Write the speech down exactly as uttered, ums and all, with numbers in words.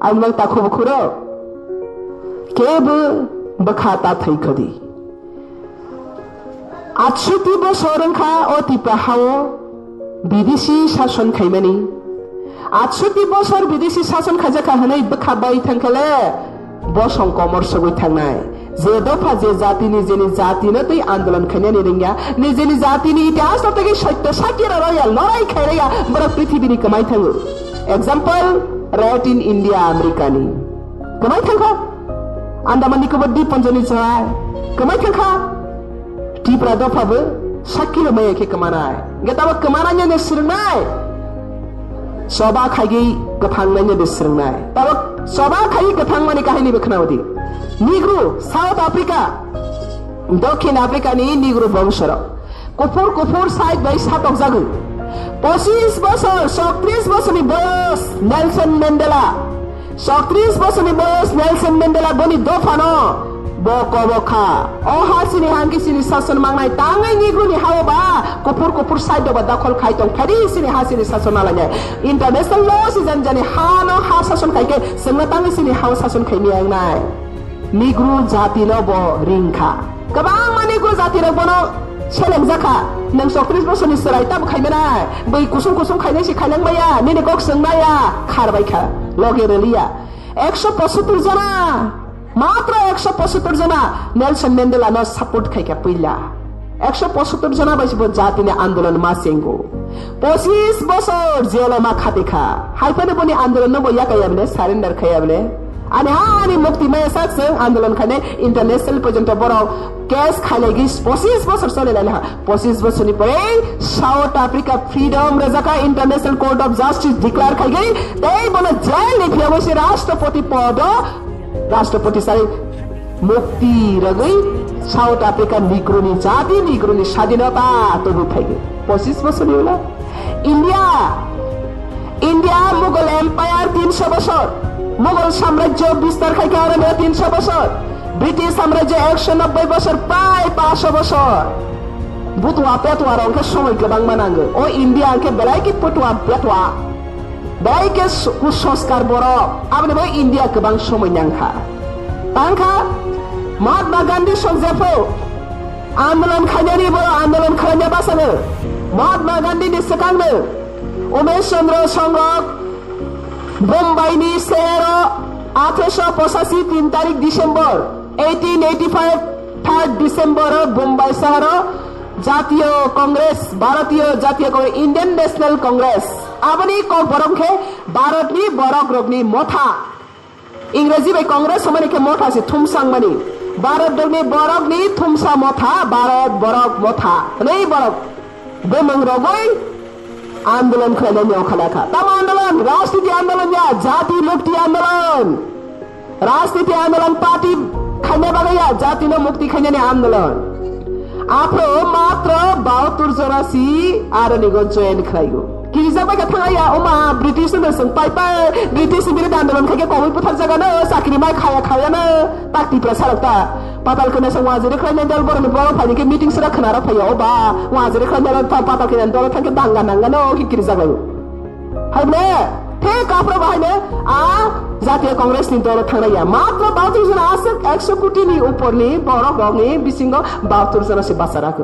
Ang nang takhubo khuro. Kebo bwkha ta thai khadi. Atsuti bosor wngkha o Tipra hao bidesi sason khaimani. Atsuti bosor bidesi sason khaijakha hwnwi bwkha bai thangkhale bosong komor sogwi thangnai. Je dopha je jatini jeni jatino twi andolon khainani rwngya, nijeni jatini itihasno twi sotto sakira roya, lorai khairaya, borok prithibini kwmai thango. Example, Red in India Americani. Kwmai thangkha? Andaman Nicobar Dipponjoni chwrai. Kwmai thangkha? Tipra dopha bo sakki rwmaya khe kwmanai. Hwnkhe tabok kwmanai no swrwngnai. Choba khaigwi kwthang nai no swrwngnai. Tabok choba khaigwi kwthang mani kahini bo khwnao di. Negro, South Africa, Dokhin Africa ni Negro bongsorok. Kuphur kuphur side bai satokjagwi. Pochis bosor, soktrish bosorni boyos Nelson Mandela. Soktrish bosorni boyos Nelson Mandela boni dophano bo kobo kha. O ha chini hangki chini sason mangnai tangwi Negroni hao ba kuphur kuphur side ba dakhol khai tong phadi chini ha chini sason nalainai. International law si jani jani hano ha sason khaikhe chwngno tangwi chini hao sason khaimaya wngnai. Negro jatino bo ringkha. Kwbangma Negro jatirok bono selengjak kha. Nwng soktrish bosorni chwrai tamo khaimanai? Bwi kusung kusung khainai se khailangmaya, nini kok chwngmaya, kharbai kha, loge rwliya. Ekso pochattor jona, matro ekso pochattor jona Nelson Mandela no support khaikha puila. Ekso pochattor jona bai se bo jatini andolon ma chengo. Pochis bosor jelo ma khatikha. Haiphano boni andolon no bo yakayabne, surrender khayabne. Ani ha ani mukti maya sak chwng andolon khainai international porjonto borok case khailaigwi pochis bosor cholilainai ha. Pochis bosorni pore South Africa freedom rwjakha, International Court of Justice declare khaigwi tei bono jail ni phiyogwi se Rashtrapati podo Rashtrapati sai mukti rwgwi South Africa Negroni jati, Negroni sadinota tubui phaigo. Pochis bosorni ulo India, India Mughal Empire tinsho bosor, Mughal samrajyo bistar khaikha aro tinsho bosor, British samrajyo ekso nobboi bosor, prai pansho bosor. Butwa petwa rok khe somoi kwbangma nango. O India khe belai khe petwa petwa. Belai khe su-, kusanskar borok. Aboni bagwi India kwbang somoi nangkha. Tangkha Mahatma Gandhi song jepho andolon khainani borok andolon khlaina bachano. Mahatma Gandhi ni swkangno Umesh Chandra Songrok Bombay ni sehero athroso pochashi tin tarik December eighteen eighty five third December o Bombay saharo Jatiyo Congress, Bharatiyo Jatiyo Congress, Indian National Congress. Aboni kok borok khe Bharatni borok rokni motha. Ingreji bai Congress hwnmani khe motha se thumsangmani. Bharat rokni borokni thumsa motha, Bharat borok motha. Hwnwi borok bumung rogwi andolon khlainani okhala kha. Tamo andolon, rajniti andolon ya, jati mukti andolon. Rajniti andolon party khaina bagwi ya, jatino mukti khainani andolon. Aphro matro bahatur jona si aroni go join khlaigo. Kirijak bai kha thangya, oma British no sung pai pai, British ni biruddhe andolon khaikhe kobui buthar jaga no, chakri mai khaya khaya no, tak Tipra sarok ta. Patal kena sung wajiri khlainai dol borok ni borok phaini khe meeting sera khna rok phaiya, oba wajiri khlainai dol patal kena dol thangkhe danga nanga no, ki kirijak bai. Haine, thik aphro bahaine, a Jatiya Congress ni dolo thangnai ya. Matro bahatur jona aswk ekso koti ni upor ni borok rok ni bisingo bahatur jona se bachara kho.